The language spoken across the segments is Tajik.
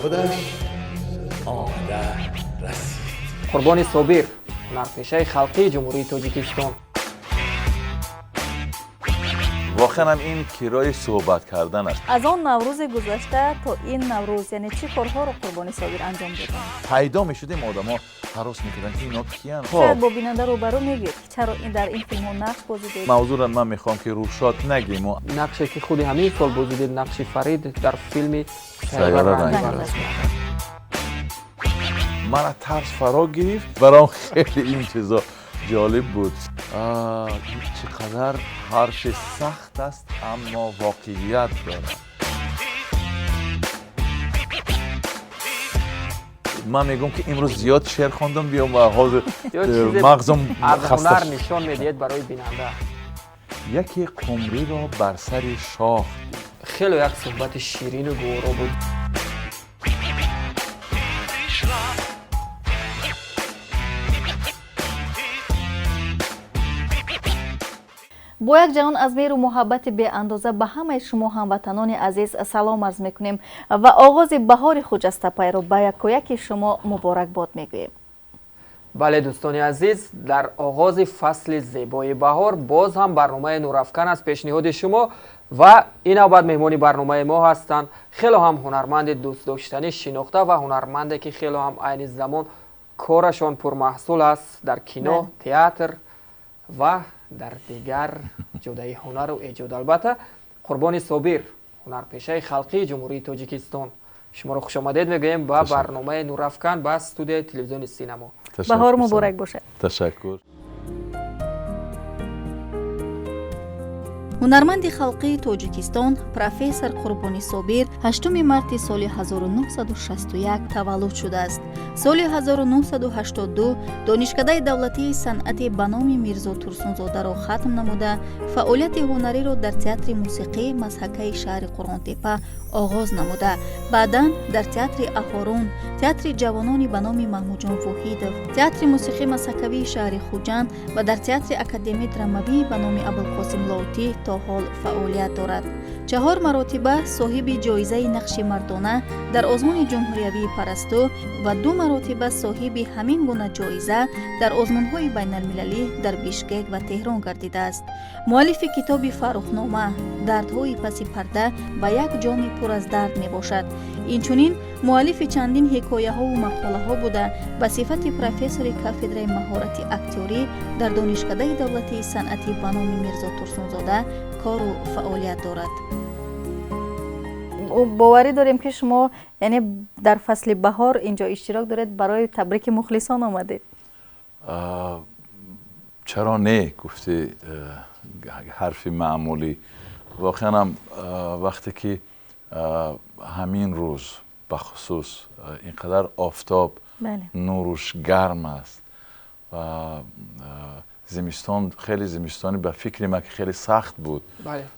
Худаш омада расид. Қурбони Собир, ҳунарпешаи халқии Ҷумҳурии Тоҷикистон. Воқеан ҳам ин кирои суҳбат кардан аст. Аз он Наврӯзи гузашта то ин Наврӯз, яъне чӣ корҳоро Қурбони Собир анҷом доданд? Пайдо мешудем, одамо ҳарос мекарданд, ки ино киянд. Шояд бо бинанда рӯбарӯ мегӯед, ки чаро ин дар ин филмҳо нақш бозидед. Мавзӯъро ман мехоҳам, ки рӯшод нагем. Нақше ки худи ҳамин сол бозидед, нақши Фарид дар филми «Сайёра ранг». Мана тарс фаро гирифт, баром хеле ин чизо ҷолиб буд. Чӣ қадар ҳарфи сахт аст, аммо воқеият дорад. Ман мегӯям, ки имрӯз зиёд шеър хондам, биём ва ҳозир мағзам аз ҳунар нишон медиҳед барои бинанда. Яке қумриро бар сари шох дид. Хеле як суҳбати ширину гуворо буд. Бо як ҷаҳон аз меҳру муҳаббати беандоза ба ҳамаи шумо ҳамватанони азиз салом арз мекунем ва оғози баҳори хуҷастапайро ба якояки шумо муборакбод мегӯем. Бале, дӯстони азиз, дар оғози фасли зебои баҳор боз ҳам барномаи «Нурафкан» аз пешниҳоди шумо ва ин навбат меҳмони барномаи мо ҳастанд хело ҳам ҳунарманди дӯстдоштанӣ, шинохта ва ҳунарманде, ки хело ҳам айни замон корашон пурмаҳсул аст дар кино, театр ва дар дигар ҷодаи ҳунару эҷод. Албатта, Қурбони Собир, ҳунарпешаи халқии Ҷумҳурии Тоҷикистон, шуморо хушомадед мегӯем ба барномаи «Нурафкан», ба студияи телевизиони «Синамо». Баҳор муборак бошад. Ташаккур. Ҳунарманди халқии Тоҷикистон, профессор Қурбони Собир 8 марти соли 1961 таваллуд шудааст. Соли 1982 Донишкадаи давлатии санъати ба номи Мирзо Турсунзодаро хатм намуда, фаъолияти ҳунариро дар Театри мусиқии мазҳакаи шаҳри Қурғонтеппа оғоз намуда, баъдан дар Театри «Аҳорун», Театри ҷавонони ба номи Маҳмудҷон Воҳидов, Театри мусиқии мазҳакавии шаҳри Хуҷанд ва дар Театри академии драмавӣ ба номи Абулқосим Лоҳутӣ то ҳол фаъолият дорад. Чаҳор маротиба соҳиби ҷоизаи нақши мардона дар озмуни ҷумҳуриявии «Парасту» ва ду маротиба соҳиби ҳамин гуна ҷоиза дар озмунҳои байналмилалӣ дар Бишкек ва Теҳрон гардидааст. Муаллифи китоби «Фаррухнома», «Дардҳои паси парда» ва «Як ҷоми пур аз дард» мебошад. Инчунин муаллифи чандин ҳикояҳову мақолаҳо буда, ба сифати профессори кафедраи маҳорати актёрӣ дар Донишкадаи давлатии санъатӣ ба номи Мирзо Турсунзода кору фаъолият дорад. Боварӣ дорем, ки шумо, яъне, дар фасли баҳор инҷо иштирок доред, барои табрики мухлисон омадед. Чаро не, гуфти ҳарфи маъмулӣ. Воқеанам вақте ки ҳамин рӯз бахусус ин қадар офтоб нуруш гарм аст ва зимистон хеле зимистони, ба фикри ман, ки хеле сахт буд,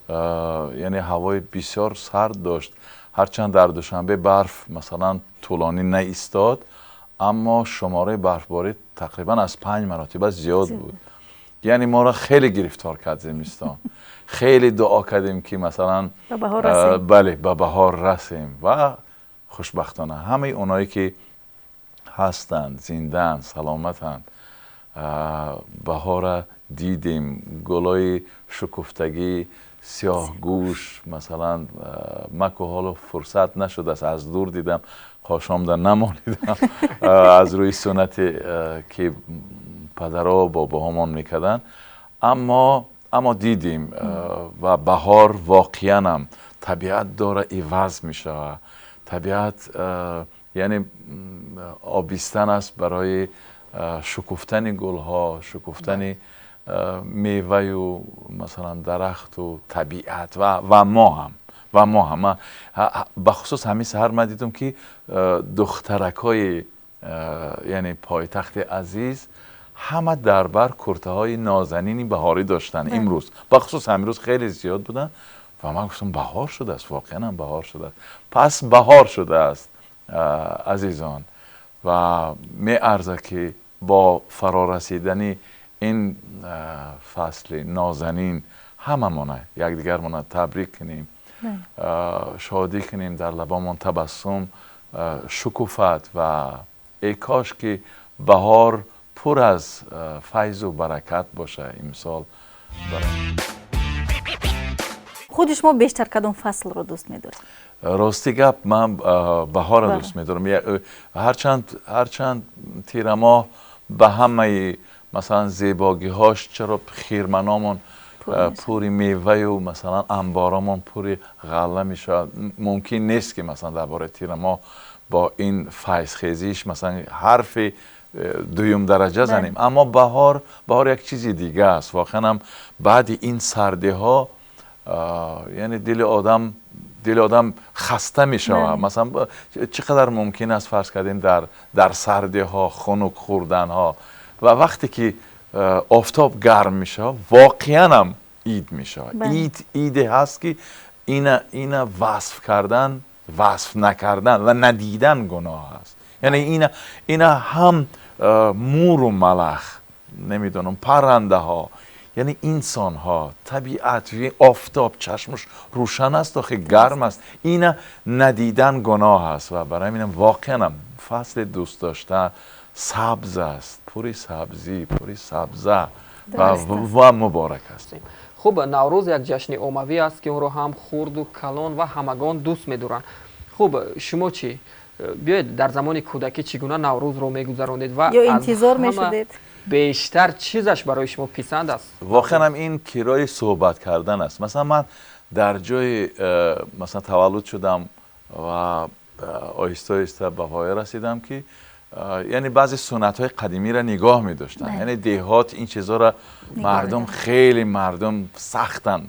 яъне ҳавои бисёр сард дошт. Ҳарчанд дар Душанбе барф, масалан, тӯлонӣ наистод, аммо шумораи барфборӣ тақрибан аз 5 маротиба зиёд буд. Яъне моро хеле гирифтор кард зимистон. Хеле дуо кардем, ки масалан бале, ба баҳор расем ва хушбахтона ҳамаи оное ки ҳастанд, зиндаанд, саломатанд, баҳора дидем. Гулои шукуфтагӣ, сиёҳгӯш, масалан, ман ку ҳоло фурсат нашудааст, аз дур дидам, қошомда намолидам, аз рӯи суннате ки падаро бобоҳомон мекарданд, аммо дидем ва баҳор воқеанам табиат дора иваз мешавад. Табиат, яъне, обистан аст барои шукуфтани гулҳо, шукуфтани меваю, масалан, дарахту табиат ва мо ҳам. Бахусус ҳамин саҳар ман дидам, ки духтаракҳои, яъне, пойтахти азиз ҳама дар бар куртаҳои нозанини баҳорӣ доштанд. Имрӯз, бахусус ҳамин рӯз, хеле зиёд буданд ва ман гуфтам, баҳор шудааст, воқеан ҳам баҳор шудааст. Пас баҳор шудааст, азизон, ва меарзад, ки бо фарорасидани ин фасли нозанин ҳамамона якдигармона табрик кунем, шодӣ кунем, дар лабомон табассум шукуфад ва эй кош ки баҳор пур аз файзу баракат боша имсол. Худи шумо бештар кадом фаслро дӯст медоред? Рости гап, ман баҳорро дӯст медорам. Ҳарчанд тирамоҳ ба ҳамаи, масалан, зебогиҳош, чаро хирманомон пури меваю, масалан, анборомон пури ғалла мешавад, мумкин нест ки, масалан, дар бораи тирамоҳ бо ин файзхезиш, масалан, ҳарфи дуюм дараҷа занем. Аммо баҳор як чизи дига аст. Воқеан ҳам баъди ин сардиҳо, яъне дили одам хаста мешавад. Масалан, чӣ қадар мумкин аст, фарз кардем, дар сардиҳо хунук хӯрданҳо, ва вақте ки офтоб гарм мешавад, воқеан ҳам ид мешавад. Ид иде ҳаст ки ина васф кардан, васф накардан ва надидан гуноҳ аст. Яъне ина ҳам муру малах, намедонам, паррандаҳо, яъне инсонҳо, табиат, офтоб чашмаш рӯшан аст, охи гарм аст, ина надидан гуноҳ аст. Ва барои ҳаминам воқеанам фасли дӯст дошта сабз аст, пури сабзӣ, пури сабза ва муборак аст. Хуб, Наврӯз як ҷашни оммавӣ аст, ки онро ҳам хурду калон ва ҳамагон дӯст медоранд. Хуб, шумо чӣ? Биёед, дар замони кӯдакӣ чӣ гуна Наврӯзро мегузаронед ва ё интизор мешудед? Бештар чизаш барои шумо писанд аст? Воқеан ҳам ин кирои суҳбат кардан аст. Масалан, ман дар ҷои масалан, таваллуд шудам ва оҳиста оҳиста ба воя расидам ки, яъне, баъзе суннатҳои қадимиро нигоҳ медоштанд. Яъне деҳот ин чизҳоро мардум, хеле мардум сахтанд.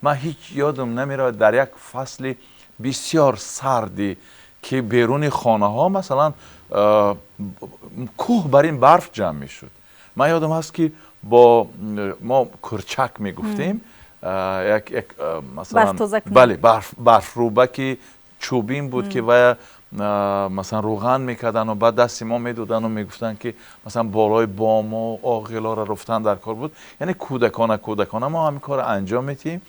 Ман ҳеҷ ёдам намеравад, дар як фасли бисёр сардӣ ки беруни хонаҳо, масалан, кӯҳ бар ин барф ҷамъ мешуд, ман ёдам ҳаст ки бо мо курчак мегуфтем, як, масалан, бале, барфрӯбаки чӯбин буд ки вая, масалан, рӯған мекардану баъд дасти мо медодану мегуфтанд ки, масалан, болои бому оғилоро руфтан дар кор буд. Яъне кӯдакона кӯдакона мо ҳамин корро анҷом медиҳем,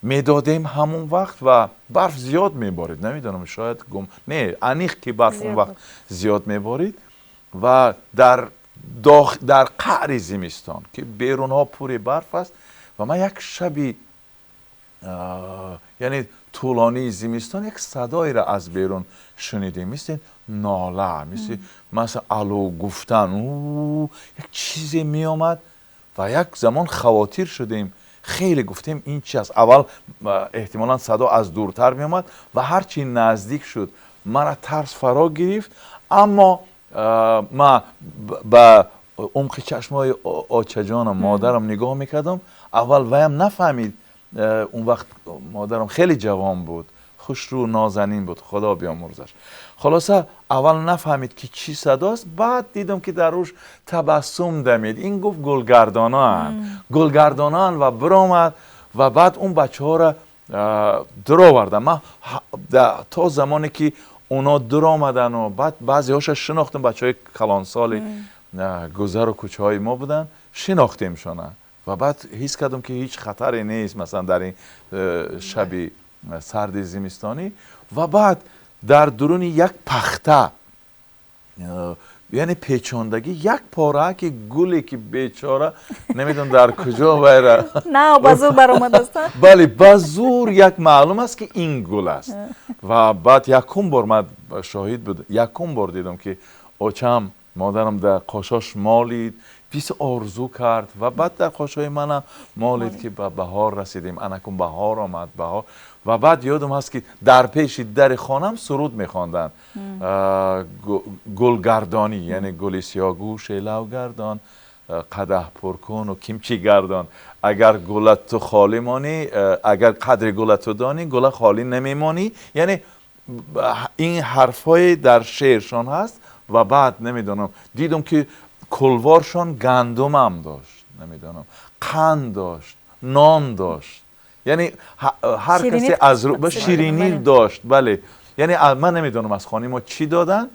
медодем ҳамон вақт ва барф зиёд меборид. Намедонам, шояд гум не, аниқ ки барф он вақт зиёд меборид ва дар қаъри зимистон ки берунҳо пури барф аст ва ман як шаби, яъне, тӯлонии зимистон як садоеро аз берун шунидем, мисли нола, мисли масалан алу гуфтан, як чизе меомад ва як замон хавотир шудем хеле, гуфтем, ин чи аст? Аввал эҳтимолан садо аз дуртар меомад ва ҳарчи наздик шуд, мара тарс фаро гирифт. Аммо ма ба умқи чашмҳои очаҷонам, модарам нигоҳ мекардам. Аввал ваям нафаҳмид. Он вақт модарам хеле ҷавон буд, хушрӯ, нозанин буд, Худо биёмурзаш. Хулоса, аввал нафаҳмид ки чӣ садост. Баъд дидам ки дар рӯш табассум дамид. Ин гуфт, гулгардонаанд, гулгардонаанд, ва биромад ва баъд он бачаҳоро дуровардам. Ман то замоне ки оно дуромадану баъд баъзеҳоша шинохтам, бачаҳои калонсоли гузару кӯчаҳои мо буданд, шинохтемшона ва баъд ҳис кардам ки ҳеҷ хатаре нест, масалан, дар ин шаби сарди зимистонӣ. Ва баъд дар дуруни як пахта, яъне печондагӣ, як пораки гуле ки бечора намедонам дар куҷо вайра На, ба зур баромадааст. Бале, ба зур як маълум аст ки ин гул аст. Ва баъд якум бор ман шоҳид буд, якум бор дидам ки очам, модарам дар қошош молид, бис орзу кард ва баъд дар қошҳои манам молид ки ба баҳор расидем, анакун баҳор омад, баҳор. Ва баъд ёдам ҳаст ки дар пеши дари хонам суруд мехонданд, гулгардонӣ, яъне гули сиёҳгӯше лавгардон, қадаҳ пуркуну кимчи гардон, агар гулат ту холӣ монӣ, агар қадри гулат ту донӣ, гула холӣ намемонӣ. Яъне ин ҳарфҳое дар шеършон ҳаст. Ва баъд намедонам, дидам ки кулворшон гандумам дошт, намедонам, қанд дошт, нон дошт, яъне ҳар касе аз ширинӣ дошт. Бале, яъне ман намедонам аз хонаи мо чӣ доданд,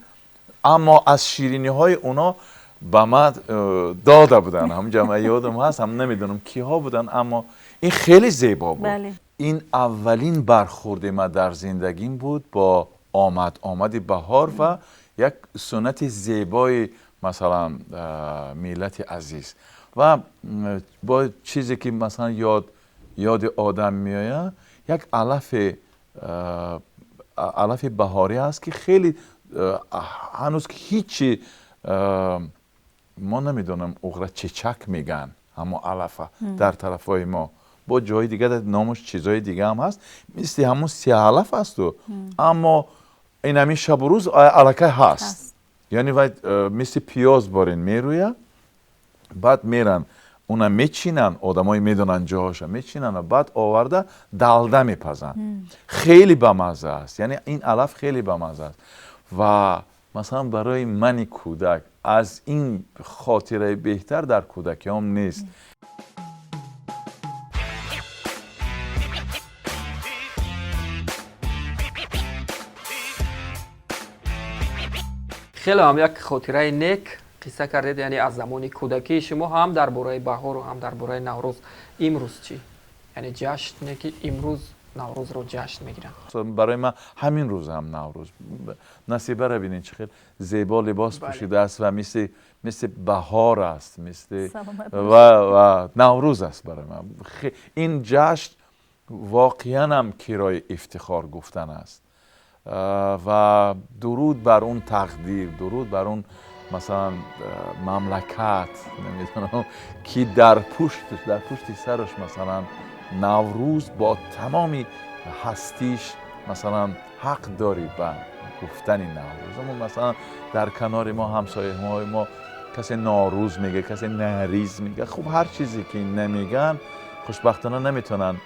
аммо аз шириниҳои оно ба ман дода буданд. Ҳамҷа ман ёдам ҳаст, ҳам намедонам киҳо буданд, аммо ин хеле зебо буд. Ин аввалин бархӯрди ман дар зиндагим буд бо Омади баҳор ва як суннати зебои масалан миллати азиз. Ва бо чизе ки масалан ёди одам меояд, як алафи баҳорӣ аст, ки хеле ҳанӯз ҳичи мо намедонам, уғра чечак мегӯянд ҳамон алафа дар тарафҳои мо, бо ҷои дигар номаш чизҳои дига ҳам ҳаст, мисли ҳамон сиҳалаф асту, аммо ин ҳамин шабу рӯз аллакай ҳаст, яъне вай мисли пиёз борин мерӯяд, баъд меран уна мечинанд, одамое медонанд ҷоҳоша, мечинанд ва баъд оварда далда мепазанд. Хеле бамазза аст, яъне ин алаф хеле бамазза аст. Ва масалан барои мани кӯдак аз ин хотираи беҳтар дар кӯдакиҳом нест. Хеле ҳам як хотираи нек қисса кардед, яъне аз замони кӯдакии шумо, ҳам дар бораи баҳору ҳам дар бораи Наврӯз. Имрӯз чӣ? Яъне ҷашне ки имрӯз Наврӯзро ҷашн мегиранд. Барои ман ҳамин рӯз ҳам Наврӯз. Насибаро бинед, чӣ хел зебо либос пӯшидааст ва мисли баҳор аст, мисли ва Наврӯз аст барои ман. Ин ҷашн воқеан ҳам кирои ифтихор гуфтан аст. Ва дуруд бар он тақдир, дуруд бар он масалан мамлакат, намедонам, ки дар пушти сараш масалан Наврӯз бо тамоми ҳастиш масалан ҳақ дорӣ ба гуфтани Наврӯз. Аммо масалан дар канори мо, ҳамсояҳои мо, касе Норӯз мега, касе Нариз мега. Хуб, ҳар чизе ки намеган, хушбахтона наметавонанд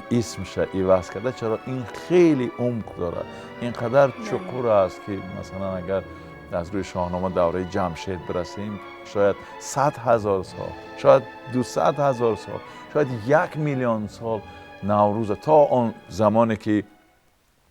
исмша иваз карда, чаро ин хеле умқ дорад, ин қадар чуқур аст, ки масалан агар аз рӯи Шоҳнома давраи Ҷамшед бирасем, шояд 100 000 сол, шояд 200 000 сол, шояд 1 миллион сол Наврӯза, то он замоне ки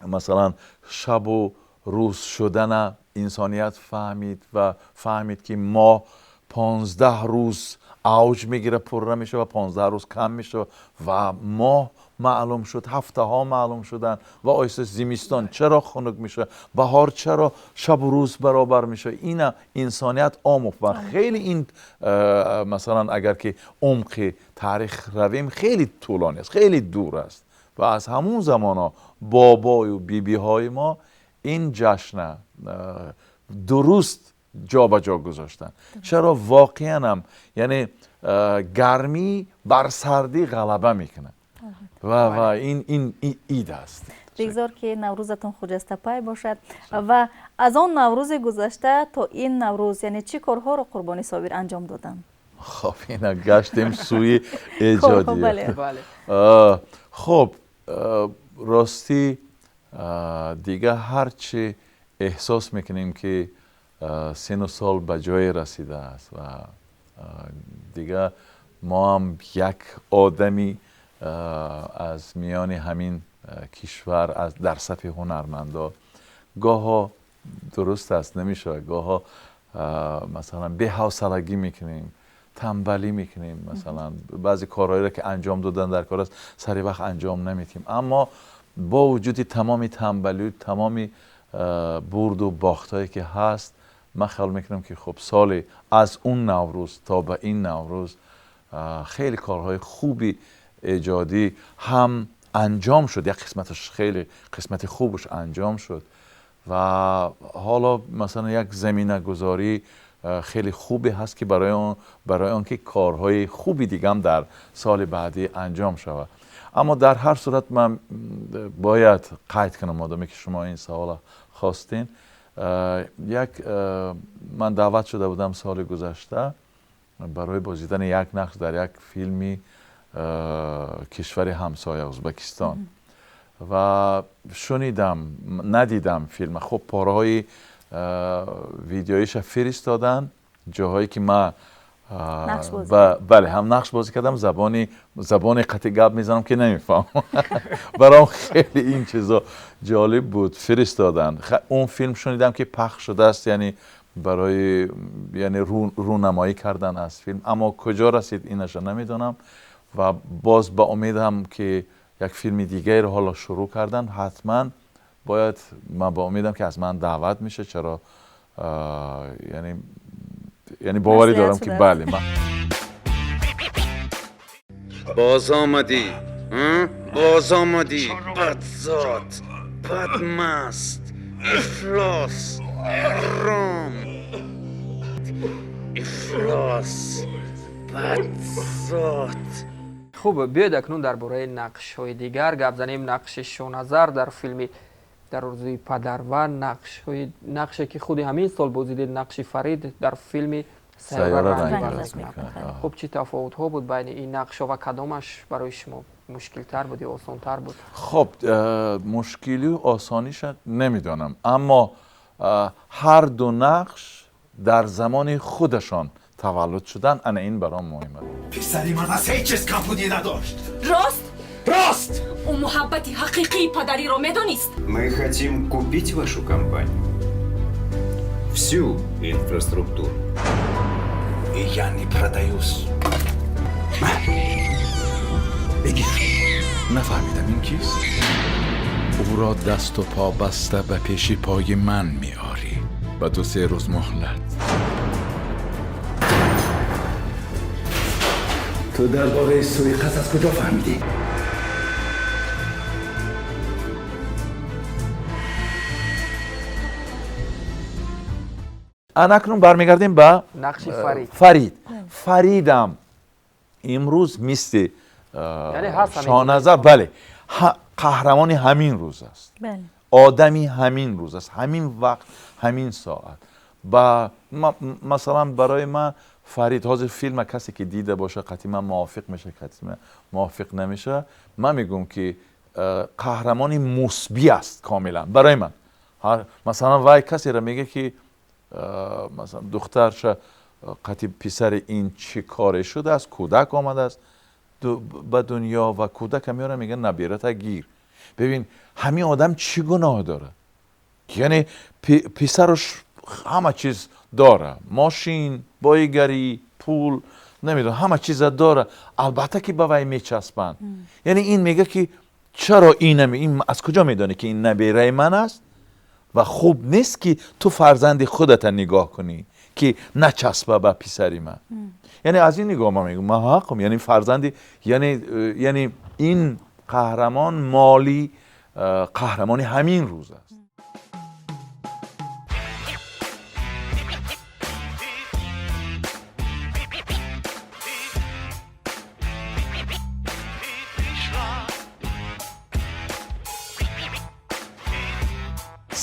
масалан шабу рӯз шудана инсоният фаҳмид ва фаҳмид, ки моҳ 15 рӯз авҷ мегирад, пурра мешавад, 15 рӯз кам мешавад, ва моҳ маълум шуд, ҳафтаҳо маълум шуданд, ва оҳиста зимистон чаро хунук мешавад, баҳор чаро шабу рӯз баробар мешавад, ина инсоният омӯхт. Ва хеле ин масалан агар ки умқи таърих равем, хеле тӯлонӣ аст, хеле дур аст. Ва аз ҳамун замонҳо бобою бибиҳои мо ин ҷашна дуруст ҷо ба ҷо гузоштанд. Чаро воқеанам, яъне гармӣ бар сардӣ ғалаба мекунад ва ин ид аст. Бигзор ки Наврӯзатон хуҷастапай бошад. Ва аз он Наврӯзи гузашта то ин Наврӯз, яъне чӣ корҳоро Қурбони Собир анҷом доданд? Хоб, ина гаштем сӯи эҷодӣ. Хоб, ростӣ, дига ҳарчи эҳсос мекунем, ки сину сол ба ҷое расидааст ва дига мо ҳам як одами аз миёни ҳамин кишвар, дар сафи ҳунармандо, гоҳо дуруст аст, намешавад, гоҳо масалан беҳавсалагӣ мекунем, танбалӣ мекунем, масалан баъзе корҳоеро ки анҷом додан дар кор аст, сари вақт анҷом намедиҳем. Аммо бо вуҷуди тамоми танбалию тамоми бурду бохтҳое ки ҳаст, ман хаёл мекунам, ки хуб, соли аз он Наврӯз то ба ин Наврӯз хеле корҳои хуби эҷодӣ ҳам анҷом шуд, як қисматаш, хеле қисмати хубаш анҷом шуд. Ва ҳоло масалан як заминагузорӣ хеле хубе ҳаст, ки барои он ки корҳои хуби дигам дар соли баъдӣ анҷом шавад. Аммо дар ҳар сурат ман бояд қайд кунам, одаме ки шумо ин савола хостин, як ман даъват шуда будам соли гузашта барои бозидани як нақш дар як филми кишвари ҳамсоя Ӯзбекистон. Ва шунидам, надидам филма, хуб, пораҳои видеоиша фиристоданд, ҷоҳое ки ман бале, ҳам нақш бозӣ кардам, забони қатъи гап мезанам, ки намефаҳмам, баром хеле ин чизо ҷолиб буд, фиристоданд. Он филм шунидам, ки пахш шудааст, яъне барои, яъне рӯнамоӣ кардан аз филм, аммо куҷо расид, инаша намедонам. Ва боз ба умедам, ки як филми дигареро ҳоло шурӯъ кардан, ҳатман باید من با امیدم که از من دعوت میشه. چرا یعنی باوری دارم که بله. من باز آمدی، باز آمدی، بدذات، بدمست، افلاس، حرام، افلاس، بدذات. Хуб, биёед акнун дар бораи нақшҳои дигар гап занем. Нақши Шоназар дар филми «Дар орзуи падар» ва нақше ки худи ҳамин сол бозидед, нақши Фарид дар филми «Сайёра ранг иваз мекунад». Хуб, чӣ тафовутҳо буд байни ин нақшҳо ва кадомаш барои шумо мушкилтар буд ё осонтар буд? Хоб, мушкилию осониша намедонам, аммо ҳар ду нақш дар замони худашон таваллуд шудан, ана ин баром муҳим аст. Писари ман аз ҳеҷ чиз камбудӣ надошт. Рост? Рост! Ӯ муҳаббати ҳақиқии падариро медонист. Мы хотим купить вашу компанию. Всю инфраструктуру. И я не продаюсь. Бигир. Нафаҳмидам, ин кист? Ӯро дасту по баста ба пеши пои ман меорӣ. Ба 2-3 рӯз муҳлат. Ту дар бораи суиқасд аз куҷо фаҳмидӣ? Анакнун бармегардем ба нақши Фарид. Фарид. Фаридам имрӯз мисли Шоназар, бале, қаҳрамони ҳамин рӯз аст, одами ҳамин рӯз аст, ҳамин вақт, ҳамин соат. Ба масалан барои ман Фарид ҳозир филма касе ки дида боша қатъи ман мувофиқ меша, қатъи ман мувофиқ намеша. Ман мегӯям ки қаҳрамони мусбӣ аст комилан барои ман. Масалан вай касеро мега ки масалан духтарша қатъи писари ин чӣ коре шудааст, кӯдак омадааст ба дунё ва кӯдака меора, мега набирата гир. Бибин, ҳамин одам чӣ гуноҳ дорад? Яъне писараш ҳама чиз дора, мошин, боигарӣ, пул, намедонам, ҳама чиза дора, албатта ки ба вай мечаспанд. Яъне ин мега ки чаро ин аз куҷо медонӣ ки ин набираи ман аст ва хуб нест ки ту фарзанди худата нигоҳ кунӣ ки начаспа ба писари ман. Яъне аз ин нигоҳ ман мегӯям ман ҳаққам, яъне фарзанди, яъне ин қаҳрамон моли қаҳрамони ҳамин рӯз аст.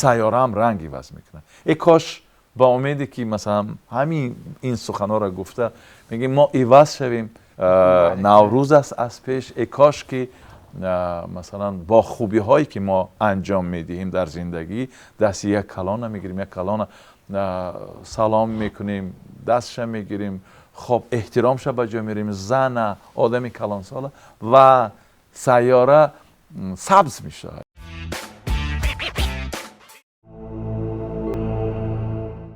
Сайёраам ранг иваз мекунад. Э кош ба умеде ки масалан ҳамин ин суханҳоро гуфта мегӯем мо иваз шавем, Наврӯз аст аз пеш. Э кош ки масалан бо хубиҳое ки мо анҷом медиҳем дар зиндагӣ, дасти як калона мегирем, як калона салом мекунем, дастша мегирем, хоб эҳтиромша ба ҷо мерем, зана, одами калонсола ва сайёра сабз мешавад.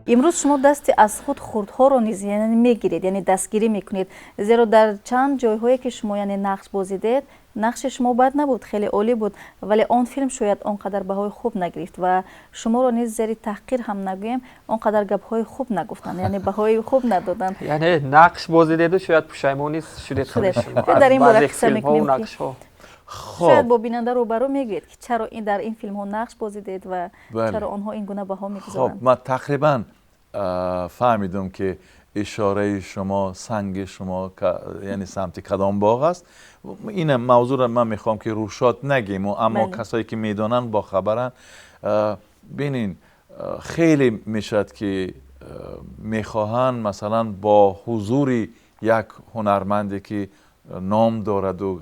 Имрӯз шумо дасти аз худ хурдҳоро низ яъне мегиред, яъне дастгирӣ мекунед, зеро дар чанд ҷойҳое ки шумо яъне нақш бозидед, нақши шумо бад набуд, хеле олӣ буд, вале он филм шояд он қадар баҳои хуб нагирифт ва шуморо низ зери таҳқир ҳам нагӯем, он қадар гапҳои хуб нагуфтанд, яъне баҳои хуб надоданд. Яъне нақш бозидеду шояд пушаймон низ шудед. Дар ин бора қисса мекунем ки шояд бо бинанда рӯбарӯ мегӯед ки чаро дар ин филмҳо нақш бозидед ва чаро онҳо ин гуна баҳо мегузоранд. Хоб, ман тақрибан фаҳмидам ки ишораи шумо, санги шумо яъне самти кадом боғ аст. Ин мавзӯъро ман мехоҳам ки рӯшод нагем, аммо касое ки медонанд бохабаранд. Бинин, хеле мешавад ки мехоҳанд масалан бо ҳузури як ҳунарманде ки ном дораду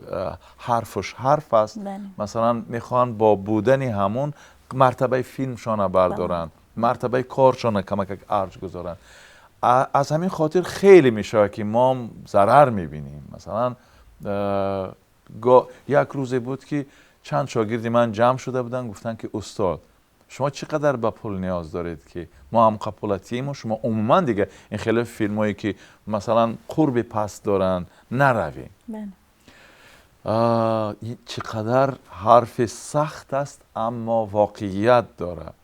ҳарфаш ҳарф аст, масалан мехоҳанд бо будани ҳамон мартабаи филмшона бардоранд, мартабаи коршона камакак арҷ гузоранд. Аз ҳамин хотир хеле мешавад ки мо зарар мебинем. Масалан як рӯзе буд ки чанд шогирди ман ҷамъ шуда буданд, гуфтанд ки устод, шумо чӣ қадар ба пул ниёз доред ки мо ҳам пулатиему, шумо умуман дига ин хеле филмҳое ки масалан қурби паст доранд наравем. Чӣ қадар ҳарфи сахт аст, аммо воқеият дорад.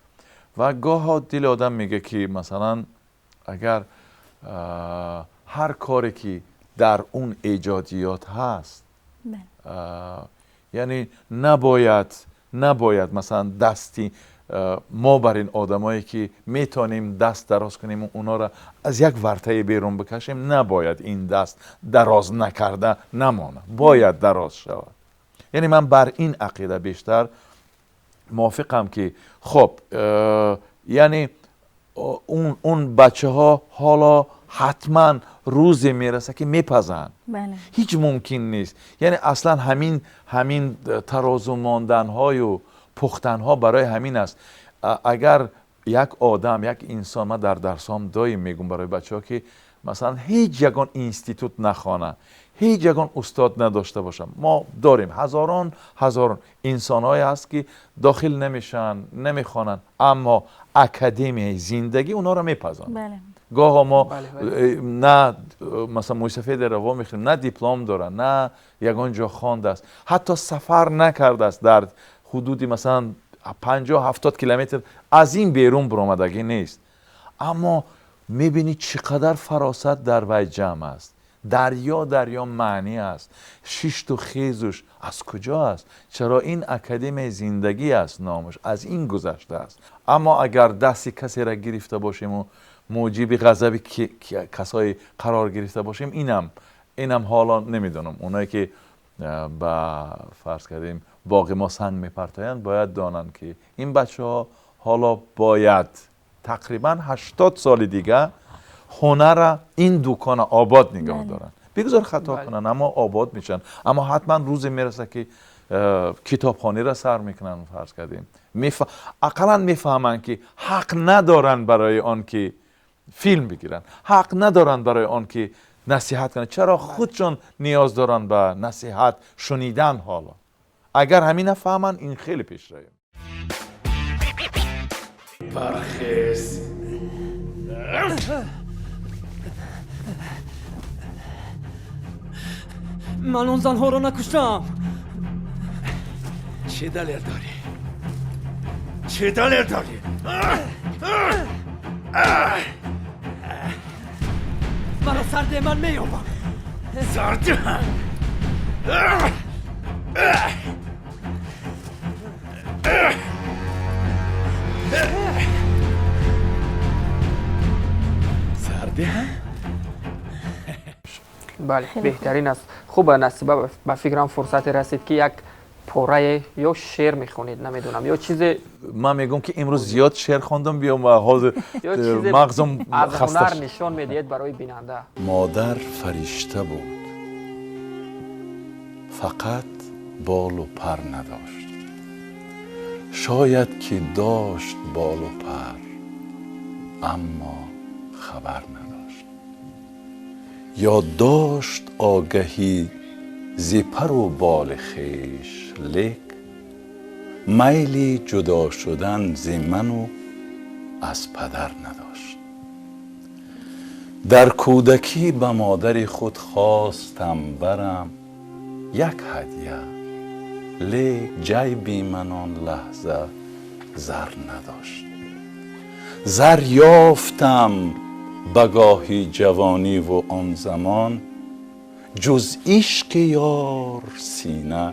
Ва гоҳо дили одам мега, ки масалан агар ҳар коре ки дар он эҷодиёт ҳаст, яъне набояд масалан дасти мо бар ин одамое ки метавонем даст дароз кунем, онҳоро аз як вартае берун бикашем, набояд ин даст дароз накарда намонад, бояд дароз шавад. Яъне ман бар ин ақида бештар мувофиқам, ки хоб, яъне он бачаҳо ҳоло ҳатман рӯзе мерасад, ки мепазанд. Ҳеҷ мумкин нест. Яъне аслан ҳамин тарозу монданҳою пухтанҳо барои ҳамин аст. Агар як одам, як инсон, ман дар дарсҳоам доим мегӯм барои бачаҳо, ки масалан ҳеҷ ягон институт нахона, ҳеҷ ягон устод надошта бошам, мо дорем ҳазорон ҳазорон инсонҳое ҳаст, ки дохил намешаванд, намехонанд, аммо академияи зиндагӣ онҳоро мепазонад. Гоҳо мо на масалан мӯйсафедеро вомехӯрем, на диплом дорад, на ягон ҷо хондааст, ҳатто сафар накардааст, дар ҳудуди масалан 50-70 километр аз ин берун баромадагӣ нест, аммо мебинӣ, чӣ қадар фаросат дар вай ҷамъ аст, дарё дарё маънӣ аст, шишту хезуш аз куҷо аст? Чаро ин академияи зиндагӣ аст номаш, аз ин гузаштааст. Аммо агар дасти касеро гирифта бошему муҷиби ғазаби касое қарор гирифта бошем, инам ҳоло намедонам. Оное ки ба фарз кардем боғи мо санг мепартоянд, бояд донанд, ки ин бачаҳо ҳоло бояд тақрибан 80 соли дига ҳунара, ин дукона обод нигоҳ доранд. Бигзор хато кунанд, аммо обод мешаванд. Аммо ҳатман рӯзе мерасад, ки китобхониро сар мекунанд, фарз кардем, ақаллан мефаҳманд, ки ҳақ надоранд барои он ки филм бигиранд, ҳақ надоранд барои он ки насиҳат кунанд. Чаро худшон ниёз доранд ба насиҳат шунидан. Ҳоло агар ҳамина фаҳманд, ин хеле пешравӣ. Бархез. Ман он занҳоро накуштам. Чӣ далел дорӣ? Чӣ далел дорӣ? Маро сарде ман меёбам. Сардиҳам. Сардиҳам. Бале, беҳтарин аст. Хуб, Насиба, ба фикрам, фурсате расид, ки як порае ё шеър мехонед, намедонам, ё чизе. Ман мегӯм, ки имрӯз зиёд шеър хондам, биём ва ҳозир ё чизе мағзум аз хаста ҳунар шуд. Нишон медиҳед барои бинанда. Модар фаришта буд, фақат болу пар надошт. Шояд ки дошт болу пар, аммо хабар надошт. Ё дошт огаҳӣ зи пару боли хеш, лек майли ҷудо шудан зи ману аз падар надошт. Дар кӯдакӣ ба модари худ хостам барам як ҳадя, лек ҷайби ман он лаҳза зар надошт. Зар ёфтам ба гоҳи ҷавониву он замон ҷуз ишқи ёр сина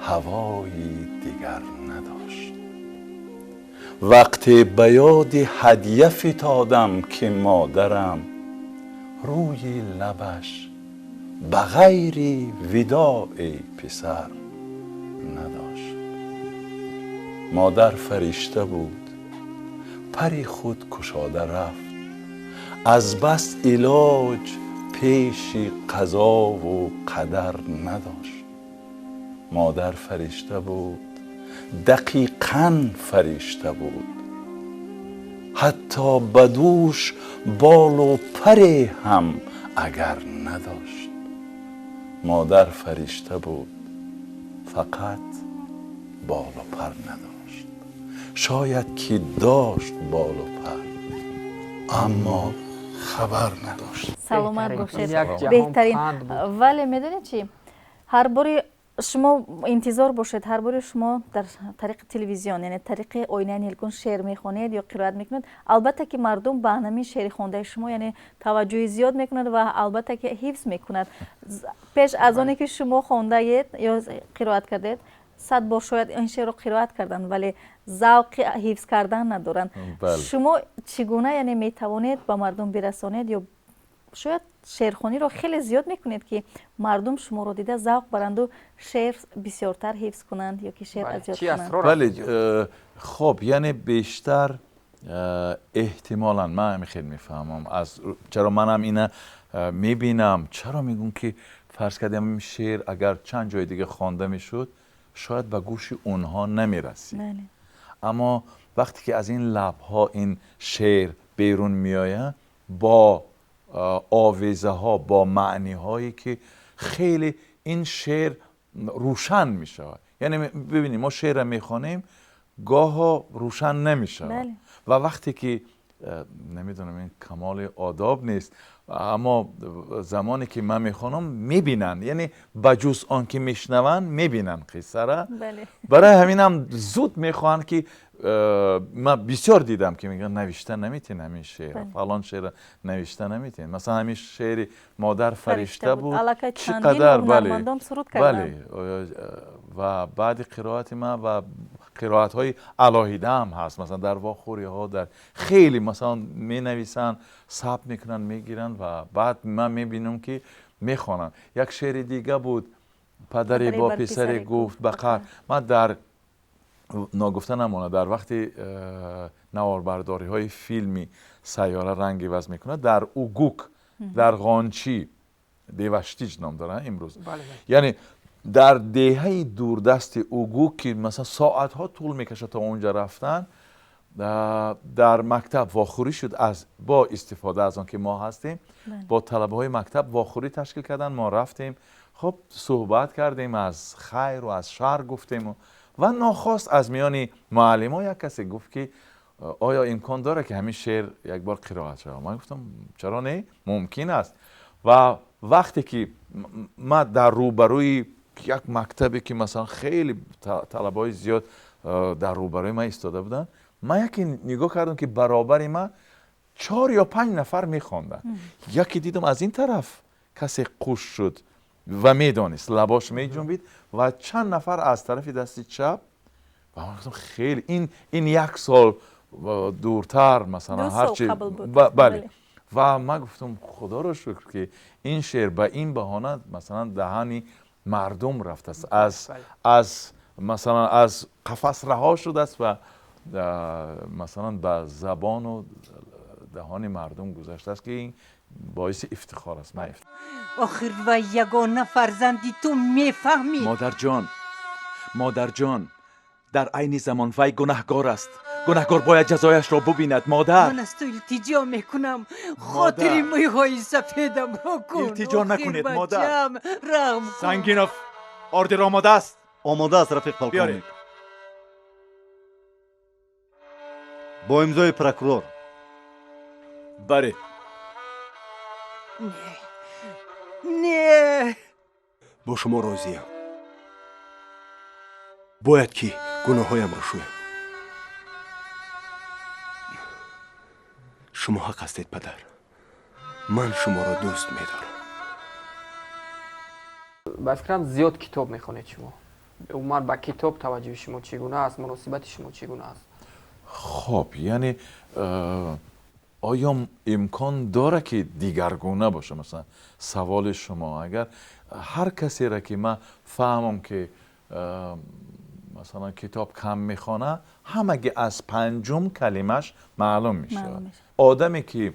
ҳавои дигар надошт. Вақте ба ёди ҳадя фитодам, ки модарам рӯи лабаш ба ғайри видоъ, эй писар, надошт. Модар фаришта буд, пари худ кушода рафт, аз бас илоҷ пеши қазову қадар надошт. Модар фаришта буд, дақиқан фаришта буд, ҳатто ба дӯш болу паре ҳам агар надошт. Модар фаришта буд, фақат болу пар надошт. Шояд ки дошт болу пар, аммо хабар надошт. Саломат Беҳтарин. бошед. Як ҷаҳон Беҳтарин. панд буд. Вале медонед чӣ, Ҳар бори шумо интизор бошед, ҳар бори шумо дар тариқи телевизион, яъне тариқи оинаи нилгун шеър мехонед ё қироат мекунед, албатта ки мардум ба ҳамин шеъри хондаи шумо, яъне таваҷҷӯҳи зиёд мекунад ва албатта ки ҳифз мекунад. Пеш аз оне ки шумо хондаед ё қироат кардед, 100 бор шояд ин шеърро қироат карданд, вале завқи ҳифз кардан надоранд. Шумо чӣ гуна, яъне метавонед ба мардум бирасонед ё шояд шеърхониро хеле зиёд мекунед, ки мардум шуморо дида завқ баранду шеър бисёртар ҳифз кунанд ё ки шеър аз ёд кунанд? Бале, хоб, яъне бештар эҳтимолан ман ҳамин хел мефаҳмам, аз чаро манам ина мебинам, чаро мегӯм ки фарз кардем ин шеър агар чанд ҷои дига хонда мешуд, шояд ба гӯши онҳо намерасид. Аммо вақте ки аз ин лабҳо ин шеър берун меояд бо овезаҳо, бо маъниҳое ки хеле ин шеър рӯшан мешавад. Яъне бибинед, мо шеърро мехонем, гоҳо рӯшан намешавад ва вақте ки намедонам, ин камоли одоб нест, аммо замоне ки ман мехонам мебинанд, яъне ба ҷуз он ки мешнаванд, мебинанд қиссаро. Барои ҳаминам зуд мехоҳанд ки ман бисёр дидам ки мегӯянд навишта наметин ҳамин шеър, фалон шеърро навишта наметин. Масалан ҳамин шеъри модар фаришта буд, чӣ қадар бале, ва баъди қироати ман ва қироатҳои алоҳида ҳам ҳаст, масалан дар вохӯриҳо дар хеле масалан менависанд, сабт мекунанд, мегиранд ва баъд ман мебинам ки мехонанд. Як шеъри дига буд, падаре бо писаре гуфт ба қаҳр. Ман дар ногуфта намонад, дар вақти наворбардориҳои филми Сайёра ранг иваз мекунад, дар Угук, дар Ғончӣ, Деваштич ном дорад имрӯз, яъне дар деҳаи дурдасти Угук ки масалан соатҳо тӯл мекашад то онҷа рафтан, дар мактаб вохӯрӣ шуд бо истифода аз он ки мо ҳастем, бо талабаҳои мактаб вохӯрӣ ташкил карданд, мо рафтем, хуб суҳбат кардем, аз хайру аз шар гуфтему ва нохост аз миёни муаллимҳо як касе гуфт ки оё имкон дорад ки ҳамин шеър як бор қироат шавад? Ман гуфтам чаро не, мумкин аст. Ва вақте ки ман дар рӯбарӯи як мактабе ки масалан хеле талабаҳои зиёд дар рӯбарӯи ман истода буданд, ман яке нигоҳ кардам ки баробари ман 4 ё 5 нафар мехонданд. Яке дидам аз ин тараф касе қуш шуд ва медонист, лабош меҷунбид ва чанд нафар аз тарафи дасти чап. Ва ман гуфтам хеле ин як сол дуртар масалан ҳарчи бале. Ва ман гуфтам худоро шукр ки ин шеър ба ин баҳона масалан даҳани мардум рафтааст, аз масалан аз қафас раҳо шудааст ва масалан ба забону даҳони мардум гузаштааст ки ин боиси ифтихор аст. Ман охир вай ягона фарзанди ту мефаҳмӣ. Модарҷон, модарҷон, дар айни замон вай гунаҳгор аст. Гунаҳгор бояд ҷазояшро бубинад. Модар, ман аз ту илтиҷо мекунам, хотири мӯйҳои сафедамро кун. Илтиҷо накунед, модар. Раҳм кун. Сангинов, ордер омода аст? Омода аст, рафиқ полковник. Бо имзои прокурор. Баред. Не, не, бо шумо розиям. Бояд ки гуноҳҳоямро шӯям. Шумо ҳақ ҳастед, падар. Ман шуморо дӯст медорам. Ба фикрам зиёд китоб мехонед шумо. Умуман ба китоб таваҷҷӯҳи шумо чӣ гуна аст? Муносибати шумо чӣ гуна аст? Хоб, яъне оё имкон дорад ки дигаргуна боша? Масалан саволи шумо, агар ҳар касеро ки ман фаҳмам ки масалан китоб кам мехонад, ҳамаги аз панҷум калимаш маълум мешавад. Одаме ки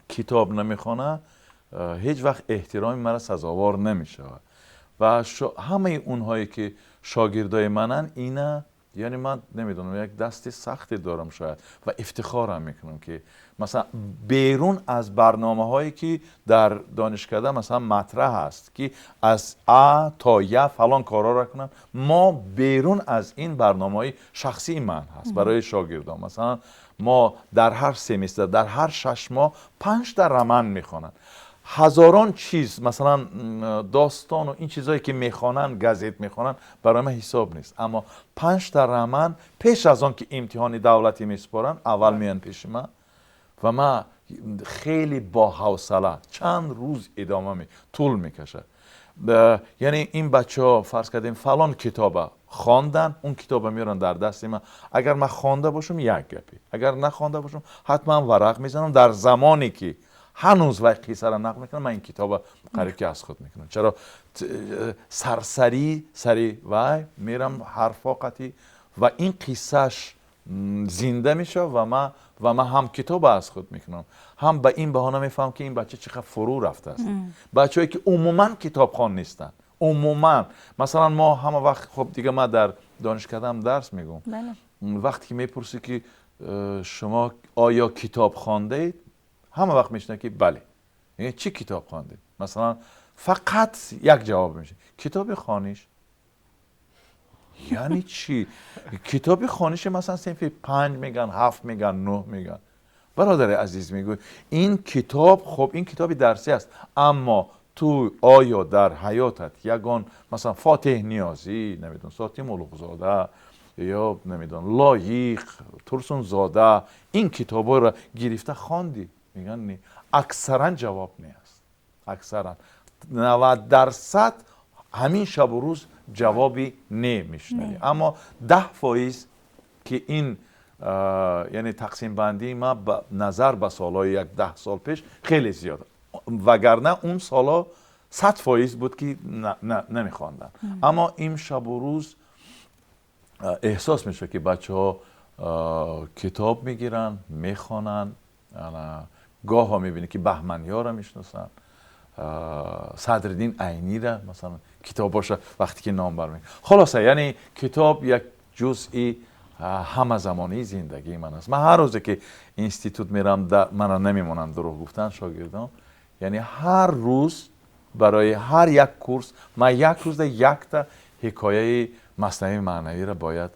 китоб намехонад ҳеҷ вақт эҳтироми маро сазовор намешавад. Ва ҳамаи онҳое ки шогирдои мананд, ина яъне ман намедонам, як дасти сахте дорам шояд ва ифтихорам мекунам ки масалан берун аз барномаҳое ки дар донишкада масалан матраҳ аст ки аз А то Я фалон корҳоро кунам, мо берун аз ин барномаҳои шахсии ман ҳаст барои шогирдон. Масалан мо дар ҳар семестр, дар ҳар 6 моҳ 5 та роман мехонанд. Ҳазорон чиз, масалан, достону ин чизое ки мехонанд, газет мехонанд, барои ман ҳисоб нест. Аммо панҷта роман пеш аз он ки имтиҳони давлатӣ месупоранд, аввал меянд пеши ман ва ман хеле боҳавсала чанд рӯз идома тӯл мекашад. Яъне ин бачаҳо, фарз кардем, фалон китоба хондан, он китоба меоранд дар дасти ман. Агар ман хонда бошам, як гапе, агар нахонда бошам, ҳатман варақ мезанам. Дар замоне ки ҳанӯз вай қиссаро нақл мекунам, ман ин китоба қариб ки аз худ мекунам. Чаро сарсарӣ сари вай мерам, ҳарфҳо қатӣ ва ин қиссааш зинда мешавад ва ман ҳам китоба аз худ мекунам, ҳам ба ин баҳона мефаҳмам, ки ин бача чӣ қадр фурӯ рафтааст. Бачаҳое ки умуман китобхон нестанд, умуман. Масалан, мо ҳама вақт, хуб, дига ман дар донишкадаам дарс мегӯм, вақте ки мепурсӣ, ки шумо оё китоб хондаед, ҳама вақт мешунавад, ки бале. Мегӯяд, чӣ китоб хондед? Масалан, фақат як ҷавоб мешавад: китоби хониш. Яъне чӣ китоби хонише? Масалан, синфи панҷ меган, ҳафт меган, нӯҳ меган. Бародари азиз, мегӯй, ин китоб, хуб, ин китоби дарсӣ аст, аммо ту оё дар ҳаётат ягон, масалан, Фотеҳ Ниёзӣ, намедонам, Сотим Улуғзода ё, намедонам, Лоиқ Турсунзода, ин китобҳоро гирифта хондӣ? Мегӯянд не. Аксаран ҷавоб не аст. Аксаран 90% ҳамин шабу рӯз ҷавоби не мешунавӣ. Аммо 10%, ки ин, яъне тақсимбандии ма назар ба солҳои як 10 сол пеш хеле зиёд, вагарна он солҳо 100% буд, ки намехонданд. Аммо ин шабу рӯз эҳсос мешавад, ки бачаҳо китоб мегиранд, мехонанд. Гоҳо мебинӣ, ки Баҳманёрро мешиносанд, Садриддин Айнира масалан, китобоша вақте ки номбар мекунад. Хулоса, яъне китоб як ҷузъи ҳамазамонии зиндагии ман аст. Ман ҳар рӯзе ки институт мерам, мана намемонанд дурӯғ гуфтан шогирдон, яъне ҳар рӯз барои ҳар як курс ман як рӯзда якта ҳикояи Маснавии маънавиро бояд,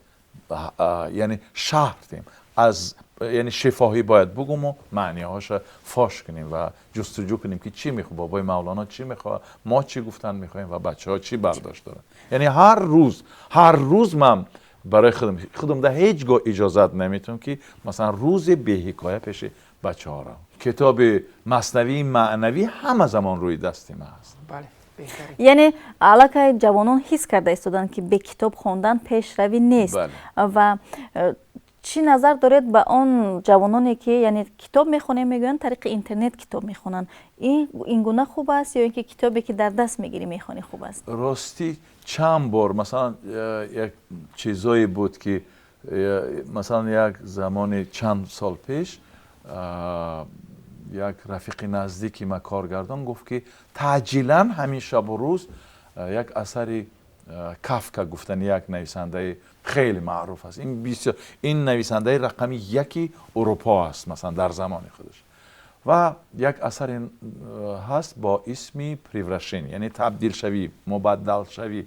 яъне шарҳ диҳем, аз, яъне, шифоҳӣ бояд бугуму маъниҳоша фош кунем ва ҷустуҷӯ кунем, ки чӣ мехоҳ бобои Мавлоно, чӣ мехоҳад, мо чӣ гуфтан мехоҳем ва бачаҳо чӣ бардошт доранд. Яъне ҳар рӯз ман барои худам да ҳеҷ гоҳ иҷозат наметавам, ки масалан рӯзе беҳикоя пеши бачаҳо равам. Китоби Маснавии маънавӣ ҳама замон рӯи дасти ман аст. Яъне аллакай ҷавонон ҳис карда истоданд, ки бе китоб хондан пешравӣ нест. Ва чӣ назар доред ба он ҷавононе, ки, яъне, китоб мехонем мегӯянд, тариқи интернет китоб мехонанд? Ин гуна хуб аст ё ин ки китобе ки дар даст мегирӣ, мехонӣ, хуб аст? Ростӣ, чанд бор, масалан, як чизое буд, ки масалан, як замони чанд сол пеш як рафиқи наздики ма, коргардон, гуфт, ки таъҷилан ҳамин шабу рӯз як асари Кафка, гуфтани як нависандаи хеле маъруф аст, ин бисёр, ин нависандаи рақами яки Урупо аст, масалан, дар замони худаш, ва як асаре ҳаст бо исми «Превращение», яъне табдилшавӣ, мубаддалшавӣ,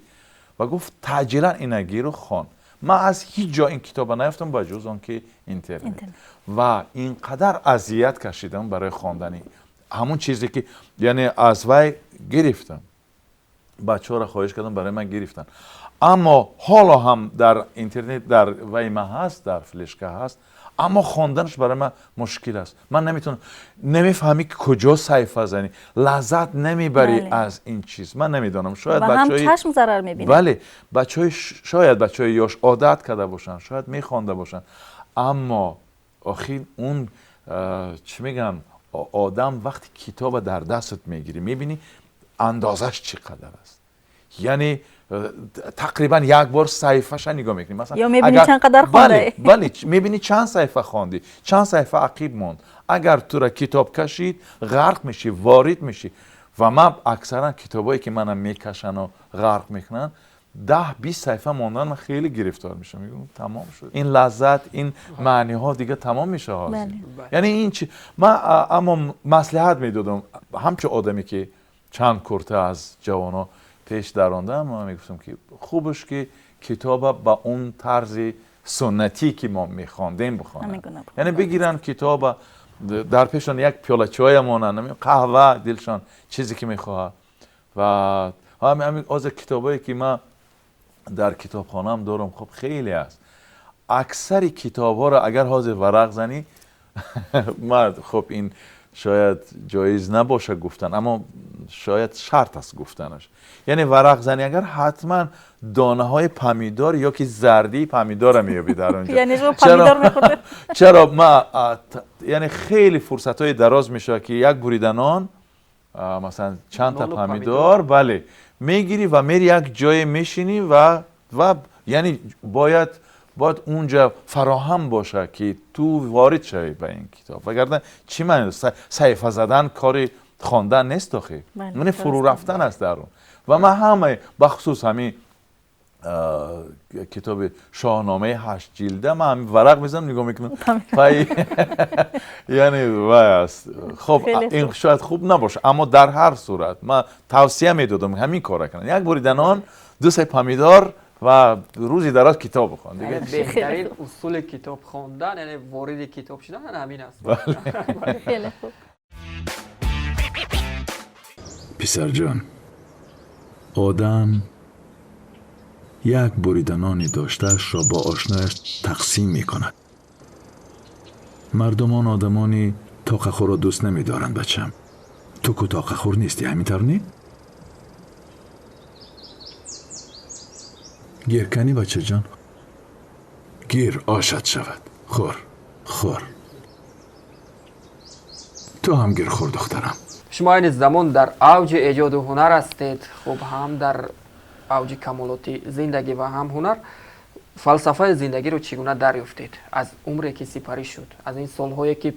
ва гуфт, таъҷилан ина гиру хон. Ман аз ҳеҷ ҷо ин китоба наёфтам, ба ҷуз он ки интернет, ва ин қадар азият кашидам барои хондани ҳамон чизе ки, яъне, аз вай гирифтам. Бачаҳоро хоҳиш кардам, барои ман гирифтанд. Аммо ҳоло ҳам дар интернет, дар вай ма ҳаст, дар флешка ҳаст, аммо хонданаш барои ман мушкил аст. Ман наметавонам, намефаҳмӣ, ки куҷо саҳифа занӣ, лаззат намебарӣ аз ин чиз. Ман намедонам, шояд чашм зарар мебинад. Бале, бачаҳои, шояд бачаҳои ёш одат карда бошанд, шояд мехонда бошанд, аммо охир он чӣ мегӯям, одам вақте китоба дар дастат мегирӣ, мебинӣ андозаш чӣ қадар аст. Яъне тақрибан як бор саҳифаша нигоҳ мекунӣ. Масалан, ё мебинӣ чанд қадар хондаӣ. Бале, мебинӣ чанд саҳифа хондӣ, чанд саҳифа ақиб монд. Агар тура китоб кашид, ғарқ мешӣ, ворид мешӣ. Ва ман аксаран китобое ки мана мекашану ғарқ мекунанд, 10-20 саҳифа мондан, ман хеле гирифтор мешавам, мегӯям, тамом шуд ин лаззат, ин маъниҳо дига тамом мешавад. Яъне ин чи, ман аммо маслиҳат медодам, ҳамчун одаме ки чанд курта аз ҷавонҳо пеш дарондам, ман мегуфтам, ки хубаш ки китоба ба он тарзи суннатӣ, ки мо мехондем, бихонанд, яъне бигиранд китоба. Дар пешшон як пиёла чой монанд, қаҳва, дилшон чизе ки мехоҳад. Ва ҳамин ҳозир китобое ки ман дар китобхонаам дорам, хуб, хеле аст. Аксари китобҳоро агар ҳозир варақ занӣ, ман, хуб, ин шояд ҷоиз набошад гуфтан, аммо шояд шарт аст гуфтанаш, яъне варақ занӣ агар, ҳатман донаҳои помидор ё ки зардии помидорро меёбӣ дар онҷо. Яъне шумо помидор мехӯрдед? Чаро ма, яъне хеле фурсатҳои дароз мешавад, ки як бурида нон, масалан, чанд та помидор, бале, мегирӣ ва мери як ҷое мешинӣ ва яъне бояд унҷа фароҳам бошад, ки ту ворид шавӣ ба ин китоб, вагарна чӣ маъни саҳифа задан? Кори хондан нест охи, яъне фурӯ рафтан аст дар он. Ва ман ҳамаи, бахусус ҳамин китоби Шоҳномаи ҳашт ҷилда, ман ҳамин варақ мезанам, нигоҳ мекунам, яъне вай аст. Хоб, ин шояд хуб набошад, аммо дар ҳар сурат ман тавсия медодам ҳамин кора кунанд: як бурида нон, ду се помидор ва рӯзи дароз китоб бихон. Беҳтарин усули китоб хондан, яъне вориди китоб шудан, ҳамин аст. Хеле хуб. Писарҷон, одам як бурида нони доштаашро бо ошнояш тақсим мекунад. Мардумон одамони тоқахӯрро дӯст намедоранд. Бачам, ту ку тоқахӯр нестӣ, ҳамин тавр не? Гир кани, бачаҷон, гир, ошат шавад, хӯр, хӯр, ту ҳам гир, хӯр, духтарам. Шумо айни замон дар авҷи эҷоду ҳунар ҳастед. Хуб, ҳам дар авҷи камолоти зиндагӣ ва ҳам ҳунар. Фалсафаи зиндагиро чӣ гуна дарёфтед аз умре ки сипарӣ шуд, аз ин солҳое ки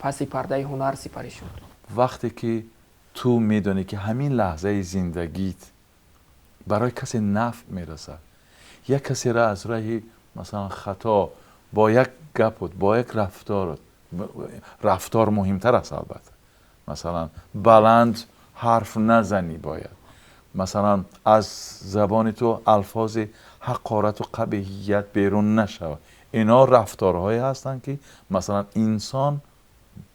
паси пардаи ҳунар сипарӣ шуд? Вақте ки ту медонӣ, ки ҳамин лаҳзаи зиндагит барои касе нафъ мерасад, як касеро аз роҳи, масалан, хато бо як гапут, бо як рафторот, рафтор муҳимтар аст албатта, масалан, баланд ҳарф назанӣ, бояд, масалан, аз забони ту алфози ҳақорату қабеҳият берун нашавад. Ино рафторҳое ҳастанд, ки, масалан, инсон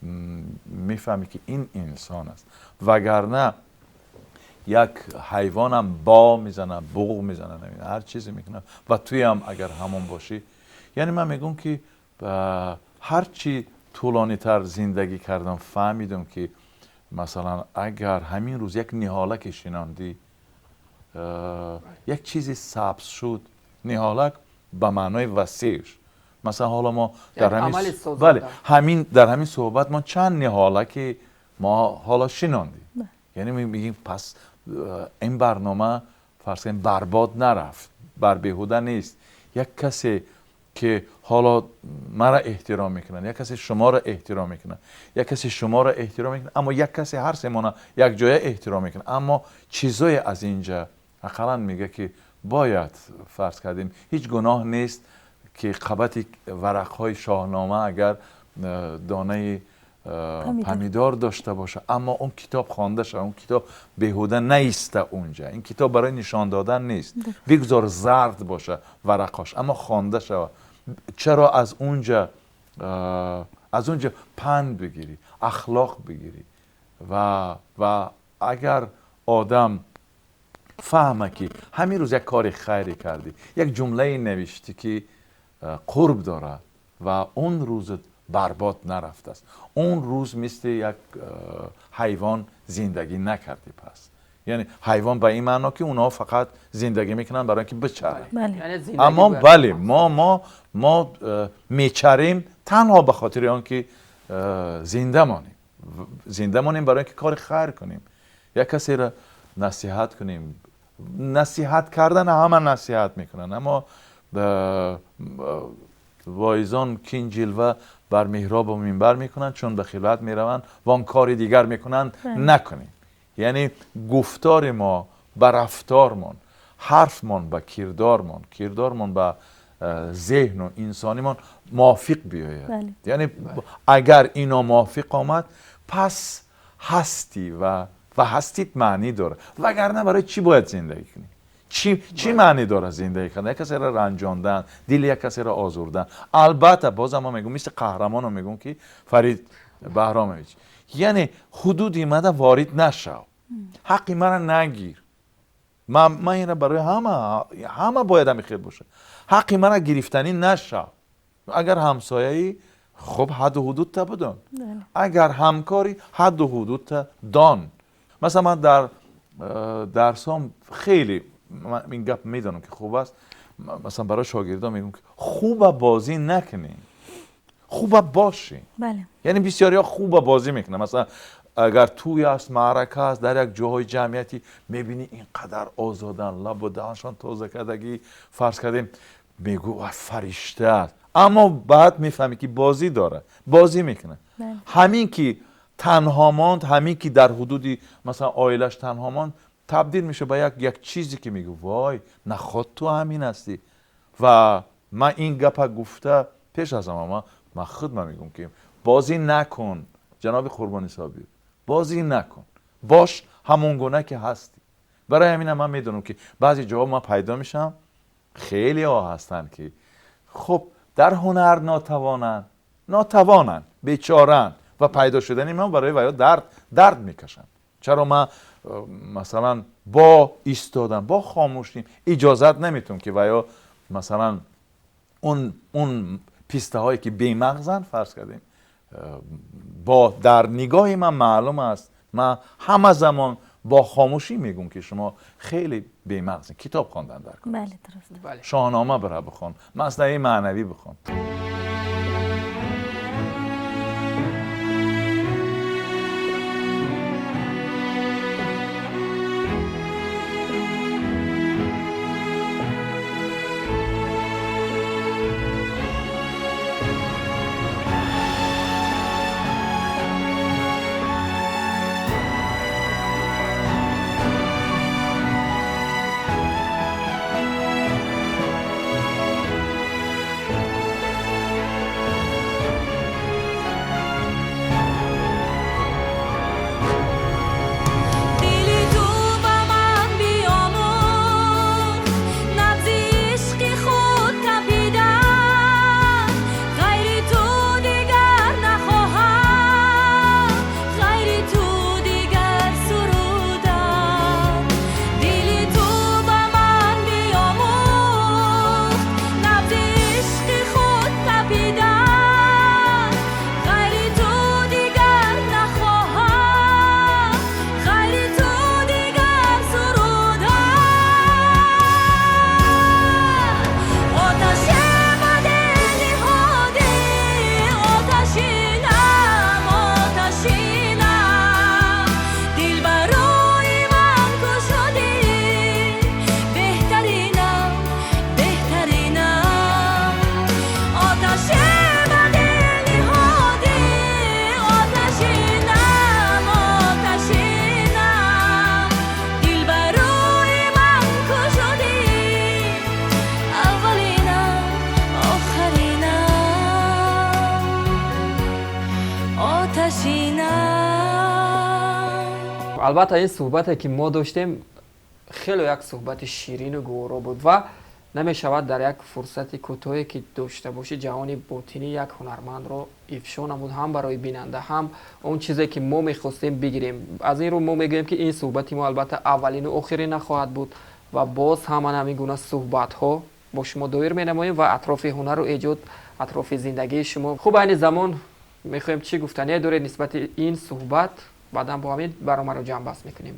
мефаҳме, ки ин инсон аст, вагарна як ҳайвонам бо мезанад, буғ мезанад, ҳар чизе мекунад ва туям агар ҳамон бошӣ. Яъне ман мегӯм, ки ҳарчи тӯлонитар зиндагӣ кардам, фаҳмидам, ки, масалан, агар ҳамин рӯз як ниҳолаке шинондӣ, як чизи сабз шуд, ниҳолак ба маънои васеъш, масалан, ҳоло мо дар ҳамин, бале, ҳамин дар ҳамин суҳбат мо чанд ниҳолаки мо ҳоло шинондем, яъне мегӯем, пас ин барнома, фарз кунем, барбод нарафт, бар беҳуда нест. Як касе ки ҳоло маро эҳтиром мекунад, як касе шуморо эҳтиром мекунад, як касе шуморо эҳтиром мекунад, аммо як касе ҳар семона якҷоя эҳтиром мекунад, аммо чизое аз инҷа ақаллан мега, ки бояд, фарз кардем, ҳеҷ гуноҳ нест, ки қабати варақҳои Шоҳнома агар донаи помидор дошта бошад, аммо он китоб хонда шавад, он китоб беҳуда наиста унҷа. Ин китоб барои нишон додан нест, бигзор зард боша варақҳош, аммо хонда шавад. Чаро аз унҷа панд бигирӣ, ахлоқ бигирӣ. Ва агар одам фаҳма, ки ҳамин рӯз як кори хайре кардӣ, як ҷумлае навиштӣ, ки қурб дорад, ва он рӯзат барбод нарафтааст, он рӯз мисли як ҳайвон зиндагӣ накардӣ. Пас яъне ҳайвон ба ин маъно, ки онҳо фақат зиндагӣ мекунанд барои ин ки бичаранд, аммо, бале, мо мечарем танҳо ба хотири он ки зинда монем, зинда монем барои ин ки кори хайр кунем, як касеро насиҳат кунем. Насиҳат кардан, ҳама насиҳат мекунанд, аммо воизон кин ҷилва бар меҳробу минбар мекунанд, чун ба хилват мераванд ва он кори дигар мекунанд. Накунем. Яъне гуфтори мо ба рафтормон, ҳарфмон ба кирдормон, кирдормон ба зеҳну инсонимон мувофиқ биёяд. Яъне агар ино мувофиқ омад, пас ҳастӣ ва ҳастит маънӣ дорад, вагарна барои чӣ бояд зиндагӣ кунӣ? Чӣ маънӣ дорад зиндагӣ кардан? Як касеро ранҷондан, дили як касеро озурдан. Албатта, бозам ман мегӯям, мисли қаҳрамоно мегӯям, ки Фарид Баҳромович, яъне ҳудуди мана ворид нашав, ҳаққи мана нагир. Ман инро барои ҳама бояд ҳамин хел бошад. Ҳаққи мана гирифтанӣ нашав. Агар ҳамсояӣ, хуб, ҳадду ҳудудта бидон. Агар ҳамкорӣ, ҳадду ҳудудта дон. Масалан, ман дар дарсом хеле ин гап медонам, ки хуб аст. Масалан, барои шогирдон мегӯям, ки хуба бозӣ накунед, хуба бошед. Яъне бисёриҳо хуба бозӣ мекунанд. Масалан, агар тӯй аст, маърака аст, дар як ҷоҳои ҷамъиятӣ мебинӣ, ин қадар озоданд, лабу даҳаншон тоза кардагӣ, фарз кардем, мегӯ фаришта аст. Аммо баъд мефаҳмӣ, ки бозӣ дорад, бозӣ мекунад. Ҳамин ки танҳо монд, ҳамин ки дар ҳудуди масалан оилаш танҳо монд, табдил мешавад ба як чизе, ки мегӯ, вой, наход ту ҳамин ҳастӣ. Ва ман ин гапа гуфта пеш аз ҳама ман худ мегӯям, ки бозӣ накун, ҷаноби Қурбони Собир, бозӣ накун, бош ҳамон гуна ки ҳастӣ. Барои ҳаминам ман медонам, ки баъзе ҷоҳо ман пайдо мешавам, хелеҳо ҳастанд, ки хуб дар ҳунар нотавонанд, бечоранд ва пайдо шудани ман барои вайо дард мекашанд. Чаро ман масалан бо истодан, бо хомӯшӣ иҷозат наметавонам, ки вайо масалан он пистаҳое ки бемағзанд, фарз кардем, бо дар нигоҳи ман маълум аст, ман ҳама замон бо хомӯшӣ мегӯям, ки шумо хеле бемағзед. Китоб хондан дар кор, Шоҳнома бира бихон, Маснавии маънавӣ бихон. Албатта, ин суҳбате, ки мо доштем, хеле як суҳбати ширину гуворо буд ва намешавад дар як фурсати кӯтоҳе, ки дошта бошӣ, ҷаҳони ботинии як ҳунармандро ифшо намуд, ҳам барои бинанда, ҳам он чизе, ки мо мехостем бигирем. Аз ин рӯ мо мегӯем, ки ин суҳбати мо албатта аввалину охирин нахоҳад буд ва боз ҳам ҳамин гуна суҳбатҳо бо шумо доир менамоем ва атрофи ҳунару эҷод, атрофи зиндагии шумо. Хуб, айни замон мехоҳем, чӣ гуфтание доред нисбати ин суҳбат, баъдан бо ҳамин барномаро ҷамъбаст мекунем.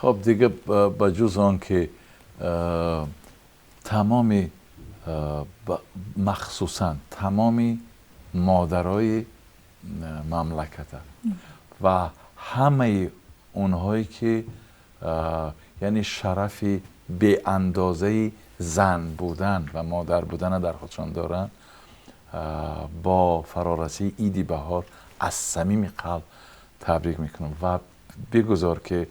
Хоб, дига ба ҷуз он ки тамоми, махсусан тамоми модарои мамлаката ва ҳамаи онҳое, ки яъне шарафи беандозаи зан будан ва модар будана дар худшон доранд, бо фарорасии иди баҳор аз самими қалб табрик мекунам ва бигузор, ки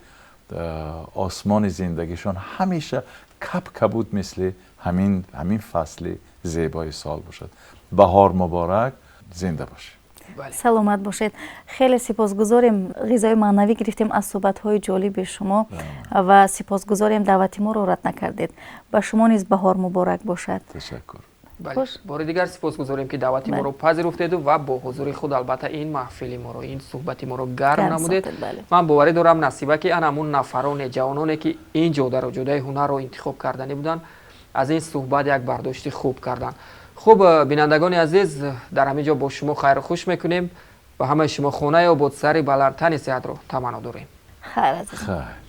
осмони зиндагишон ҳамеша кабуд, мисли ҳамин фасли зебои сол бошад. Баҳор муборак, зинда бошед. Саломат бошед. Хеле сипосгузорем, ғизои маънавӣ гирифтем аз суҳбатҳои ҷолиби шумо ва сипосгузорем, даъвати моро рад накардед. Ба шумо низ баҳор муборак бошад. Ташаккур. Бори дигар сипосгузорем, ки даъвати моро пазируфтеду ва бо ҳузури худ, албатта, ин маҳфили моро, ин суҳбати моро гарм намудед. Ман боварӣ дорам, Насиба, ки ана ҳамун нафароне, ҷавононе, ки ин ҷодаро, ҷодаи ҳунарро интихоб карданӣ буданд, аз ин суҳбат як бардошти хуб карданд. Хуб, бинандагони азиз, дар ҳамин ҷо бо шумо хайру хуш мекунем. Ба ҳамаи шумо хонаи обод, сари баланд, тани сеҳатро таманно дорем. Хайр, азиз. Хайр.